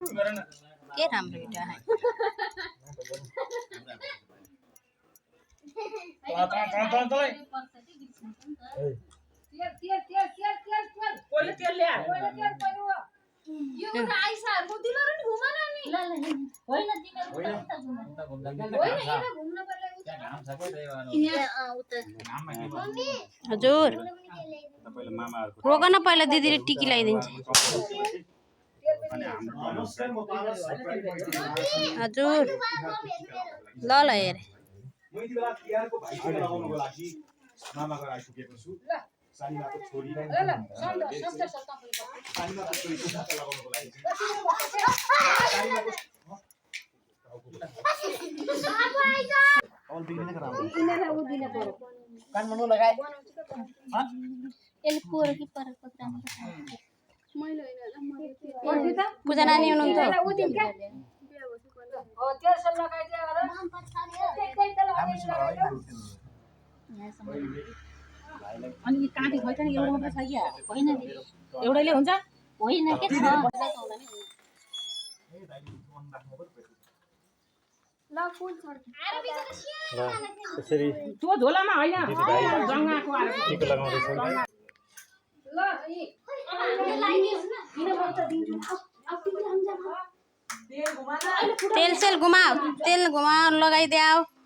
के राम्रो भिडियो आयो हजुर रोग न पहिला दिदीले टिकी लगाइदिन्छ हजुर ल ल हेरे पूजा नानी हुनुहुन्थ्यो अनि काँटी खोइ नि एउटा मात्र छ क्या होइन एउटैले हुन्छ होइन के छ त्यो झोलामा होइन जङ्गाको तेल सेल घुमाओ तेल घुमा लगाइदियो